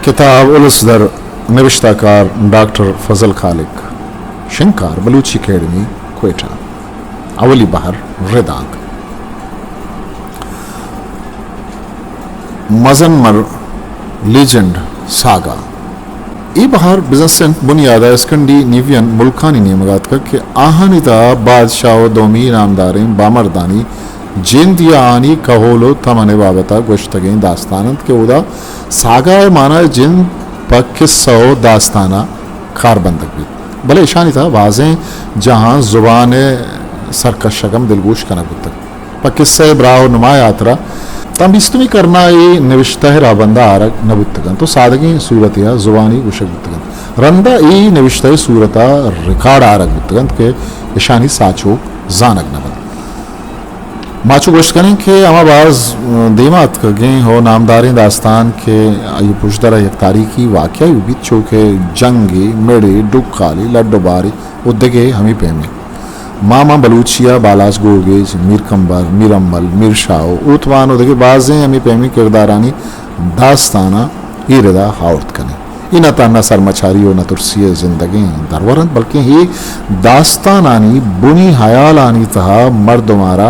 کتاب الس در، نبشتہ کار ڈاکٹر فضل خالق، شنگکار بلوچی اکیڈمی کوئٹہ، اولی بہر، ردانک۔ مزن مر، لیجنڈ، ساگا۔ اے بہر بزاں صنف بنیاد ء اسکنڈی نیوین ملکانی نیمگ ء اتکگ کہ آہانی تہا بادشاہ و دومی نامداریں بامردانی جند یا آہانی کہول و تمن ء بابت ء گوشتگیں داستان انت کہ اودا ساگا ء مانا ء جند پہ کسہ و داستان ء کاربندگ بیت، بلے اشانی تہا بازیں جاہاں زبان ء سرکشگ ہم دلگوش کنگ بوتگ۔ پہ کسہ ء براہ و نما ء ہاترا تاں بیستمی کرن ء اے نبشتہ ء راہبند ء آرگ نہ بوتگ انت و سادگیں صورتے ء زبانی گوشگ بوتگ انت۔ رند ء اے نبشتہ ء صورت ء ریکارڈ آرگ بوتگ انت کہ اشانی ساچوک زانگ نہ بنت۔ ما چو گوشت کنیں کہ ہما باز دیما اتکگیں و نامداریں داستان کہ آئی پشدر ء یک تاریخی واقعہ بیت، چو کہ جنگے، مڑے، ڈکالے، لڈ و بارے و دگہ ہمے پیمیں۔ ماما بلوچی ء بالاچ گوگیج، میر کمبر، میر امل، میر شاہ و اوتوان و دگہ بازیں ہمے پیمیں کردارانی داستاناں اے ردا آورت کنیں۔ اے نہ تہنا سرمچاری و نترسی ء زندگیں درور انت، بلکیں اے داستانانی بنی ہیالانی تہا مردم ء را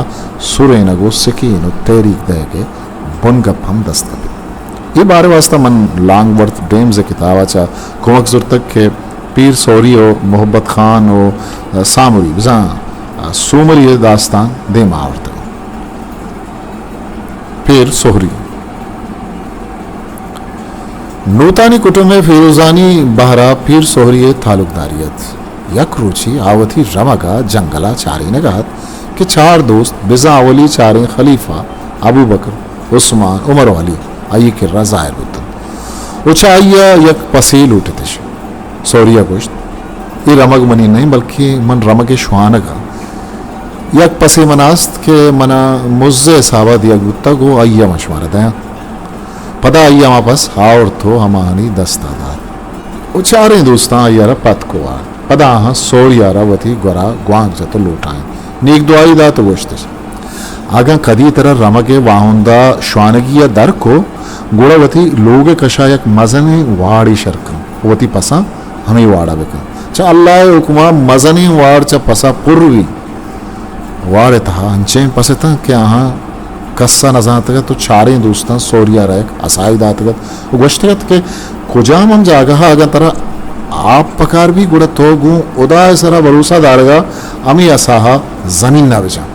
سرینگ و سکین و تحریک دئیگ ء بنگپ ہم دست کپیت۔ اے بارے واسطہ من لانگ ورتھ ڈیمز ء کتاب ء چہ کمک زرتگ کہ پیر سوری و محبت خان و سامری بزاں سومری ء داستان دیم آورتگ۔ پیر سوری۔ نوتانی کٹم ء فیروزانی بہر ء پیر سوری ء تعلقداری ات۔ یک روچے آ وتی رمگ ء جنگل ء چارینگ ء ات کہ چار دوست بزاں اولی چاریں خلیفہ ابوبکر، عثمان، عمر و علی آئی کرا ظاہر بوتنت و چہ آئی ء یک پسے لوٹتش۔ سوری ء گوشت، اے رمگ منی نہ انت، بلکیں من رمگ ء شوانگ آں۔ یک پسے من است کہ من ء مز ء حساب ء دیگ بوتگ و آئی ء من شمارا دیاں۔ پدا آئی ء ہما پس آورت و ہماہانی دست ء دات و چاریں دوستاں آئی ء را پتک و وارت۔ پدا آہاں سوری ء را وتی گورا گوانک جت و لوٹائینت، نیک دعائی دات و گوشتش، اگاں کدی ترا رمگ ء واہند ء شوانگی ء در کو، گڑا وتی لوگ ء کشا یک مزنیں واڑے شر کن و وتی پساں ہمے واڑ ء بکن۔ چہ اللہ ء حکم ء مزنیں واڑ چہ پس ء پر بی۔ واڑ ء تہا انچیں پس اتاں کہ آہاں کس ء نہ زانتگ ات و چاریں دوستاں سوری ء را یک عصائی داتگ ات و گوشتگ ات کہ کجام ہم جاگہ ء اگاں ترا آپ پکار بی، گڑا تو گوں ہدا ء سرا بھروسہ دارگ ء ہمے عصا ء زمین ء بجن۔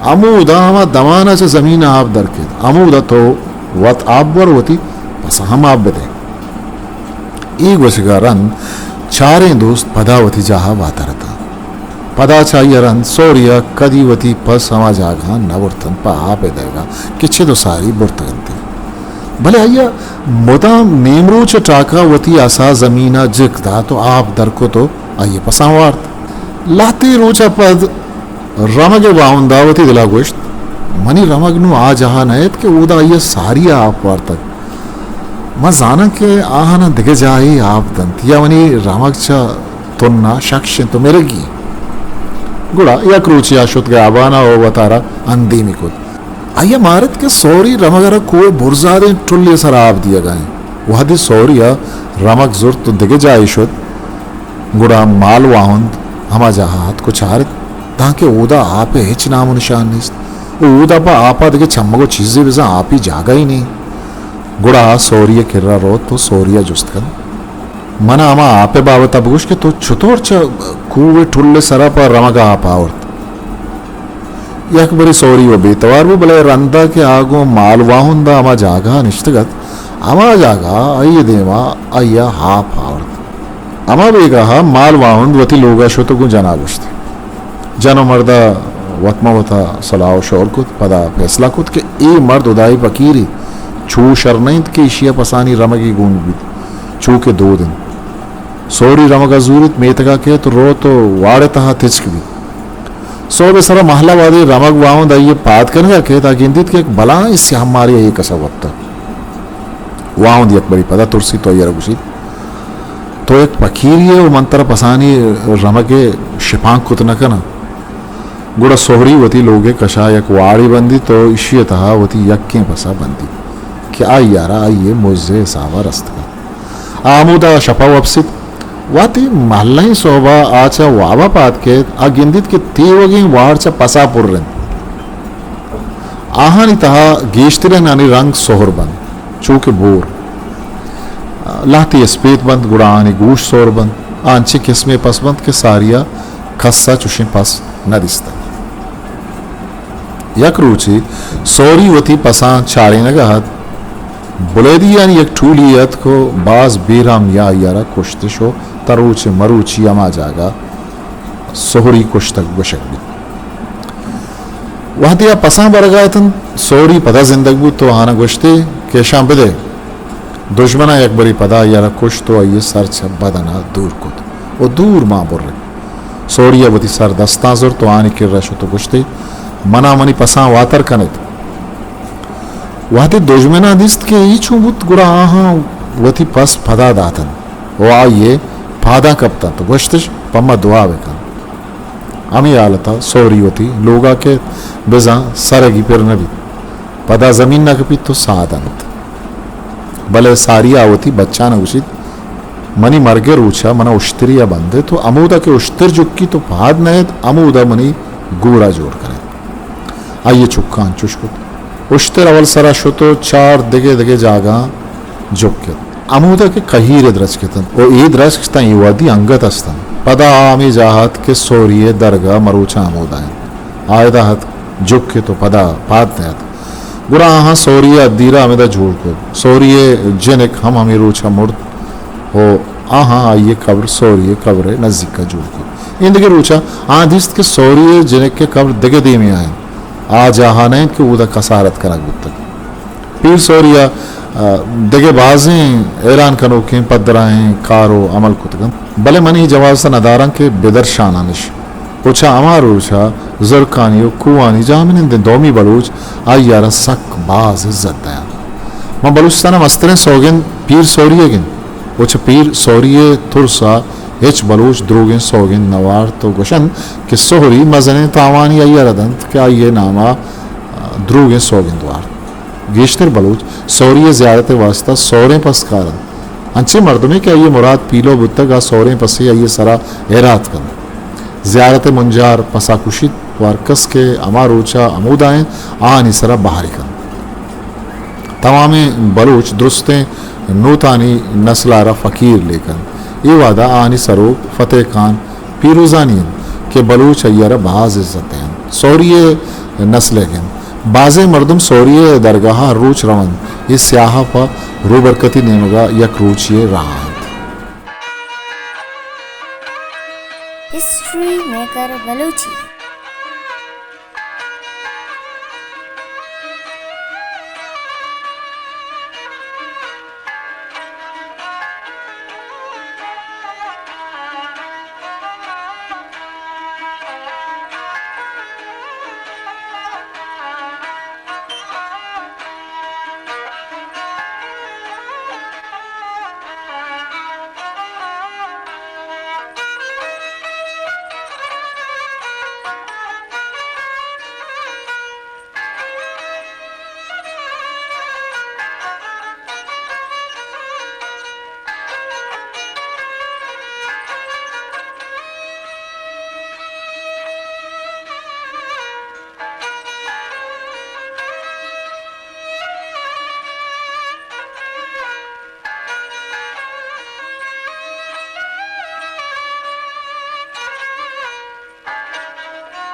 ہمودا ہما دمان ء چہ زمین ء آپ در کیت، ہمودا تو وت آپ بور، وتی پساں ہم آپ بدئے۔ اے گوشگ ء رند چاریں دوست پدا وتی جاہ ء واتر اتاں۔ پدا چہ آئی ء رند سوری ء کدی وتی پس ہما جاگہاں نہ برتنت پہ آپ ء دئیگ ء کہ چد و ساری برتگ انت۔ بلے آئی ء مدام نیمروچ ء ٹاکا وتی عصا زمین ء جک دات و آپ در کت و آئی ء پساں وارت۔ لہتے روچ ء پد رمگ ء واہند ء وتی دل ء گوشت، منی رمگ نوں آ جاہ ء نئیت کہ اودا آئی ء ساری ء آپ وارتگ۔ من زاناں کہ آہاناں دگہ جاہے آپ دنت یا منی رمگ چہ تن ء شکش انت و مرگی انت۔ گڑا یک روچے آ شت گیابان ء و وتارا اندیمی کت۔ آئی ء مارت کہ سوری رمگ ء را کوہ برزادیں ٹلے ء سرا آپ دیگ ء انت۔ وہدے سوری ء رمگ زرت و دگہ جاہے شت، گڑا مال واہند ہما جاہ ء اتک و چارت، دانکہ اودا آپ ء ہچ نام و نشان نیست و اودا پہ آپ ء دگہ چمگ و چیزے بزاں آپی جاگہ ہی نیں۔ گڑا سوری ء کرا روت و سوری ء جست کنت، من ء ہما آپ ء بابت ء بگوش کہ تو چتور چہ کوہ ء ٹل ء سرا پہ رمگ ء آپ آورت؟ یک برے سوری و بے توار بو، بلے رندا کہ آ گوں مال واہند ء ہما جاگہ ء نشتگ ات، ہما جاگہ ء آئی ء دیما آئی ء آپ آورت۔ ہما بیگاہ ء مال واہند وتی لوگ ء شت و گوں جن ء گوشت۔ جن و مرد ء وت ماں وتا سلاہ و شور کت، پدا پیسلہ کت کہ اے مرد ہدائی پکیرے، چو شر نہ انت کہ ایشی ء پسانی رمگے گون بیت، چو کہ دود انت۔ سوری رمگ ء زوریت، میتگ ء کیت، روت و واڑ ء تہا تچک بیت۔ سہب ء سرا مہلہ وہدے رمگ واہند آئی ء پاد کنگ ء کیت، آ گندیت کہ یک بلاہیں سیاہ مارے آئی ء کش ء وپتگ۔ واہند یک برے پدا ترسیت و آئی ء را گوشیت، تو یک پکیرے ئے و من ترا پسانی رمگ ء شپانک کت نہ کناں۔ گڑا سہری وتی لوگ ء کش ء یک واڑے بندیت و ایشی ء تہا وتی یکیں پس ء بندیت کہ آئی ء را آئی ء مز ء حساب ء رست کنت۔ آ ہمودا شپا وپسیت۔ وہدے مہلہیں سہبا آ چہ وابا پاد کیت، آ گندیت کہ تیوگیں وار چہ پسا پر انت۔ آہانی تہا گیشترینانی رنگ سہر بنت، چو کہ بور۔ لہتے اسپیت بنت، گڑا آہانی گوش سہر بنت۔ آ انچیں قسمے پس بنت کہ ساریا کسا چشیں پس نہ دیستگ۔ یک روچے سہری وتی پساں چارینگا ات۔ بلیدیانی یک ٹولی اتک و باز بیرہمیا آئیارا کشتش و تا روچ مروچی ہما جاگہ سہری کشتگ گوشگ بیت۔ وہدے آ پساں برگا اتنت، سہری پدا زندگ بوت و آہانا گوشتے کہ اشاں بدے۔ دژمنا یک برے پدا آئیارا کشت و آئیے سر چہ بدنا دور کت و دور مان برت۔ سہریا وتی سر دستاں زرت و آہانی کرا شت و گوشتے، منا منی پساں واتر کنیت۔ وہدے دژمنا دیست کہ اے چون بوت، گڑا آہاں وتی پس پدا داتنت و آئیے پاداں کپتنت و گوشتش، پہ ما دعا بکن۔ ہمے حالتا سہری وتی لوگا کیت، بزاں سرگی پر نہ بیت۔ پدا زمینا کپیت و ساہ دنت۔ بلے ساریا وتی بچانا گوشیت، منی مرگئے روچا منا اشتریا بندیت و ہمودا کہ اشتر جکیت و پاد نئیت، ہمودا منی گورا جوڑ کنیت۔ آئیے چکاں انچش کت۔ اشتر اول سرا شت و چار دگہ دگہ جاگہاں جکت، ہمودا کہ کہیرے درچک اتنت و اے درچک تاں اے وہدی انگت استنت۔ پدا آ ہمے جاہا اتک کہ سہریئے درگاہ مروچاں ہمودا انت۔ آ ادا اتک، جکت و پدا پاد نئیت۔ گڑا آہاں سہریئے ادیرا ہمدا جوڑ کت۔ سہریئے جنک ہم ہمے روچا مرت و آہاں آئیئے قبر سہریئے قبرئے نزیکا جوڑ کت۔ ایندگہ روچا آہاں دیست کہ سہریئے جنکئے قبر دگہ دیمیا انت۔ آ جاہا نہ انت کہ اودا کسارت کنگ بوتگ۔ پیر سہریا، آ، دگہ بازیں حیران کنوکیں پدراہیں کار و عمل کتگ انت، بلے من اے جوازا نداراں کہ بدرشانانش۔ و چہ ہما روچا زرکانی و کوہانی جاہ منندیں دومی بلوچ آئیارا سک باز عزت دئینت۔ ماں بلوچستانا مستریں سوگند پیر سہریئیگ انت و چہ پیر سہریئے ترسا ہچ بلوچ دروگیں سوگند نہ وارت و گوشنت کہ سہری مزنیں تاوانی آئیارا دنت کہ آئیئے ناما دروگیں سوگند وارت۔ گیشتر بلوچ سہریئے زیارتئے واستا سہریں پس کارنت۔ انچیں مردمے کہ آئیئے مراد پیلو بوتگ، آ سہریں پسے آئیئے سرا ایرات کنت۔ زیارتئے منجار پسا کشیت و ہرکس کہ ہما روچا ہمودا انت، آہانی سرا بہرے کنت۔ توامیں بلوچ درستیں نوتانی نسلارا فقیر لیک انت۔ اے وہدا آہانی سروک فتح خان پیروزانی انت کہ بلوچ آئیارا باز عزت دئینت۔ سہریئے نسلیگ انت۔ بازیں مردم سہریئے درگاہا ہر روچ رونت۔ اے سیاہا پہ روبرکتی نیمگا یک روچیئے راہ انت۔ ہسٹری میکر بلوچی۔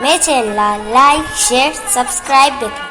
مئے چینل ءَ لائک، شیئر، سبسکرائب بہ کن۔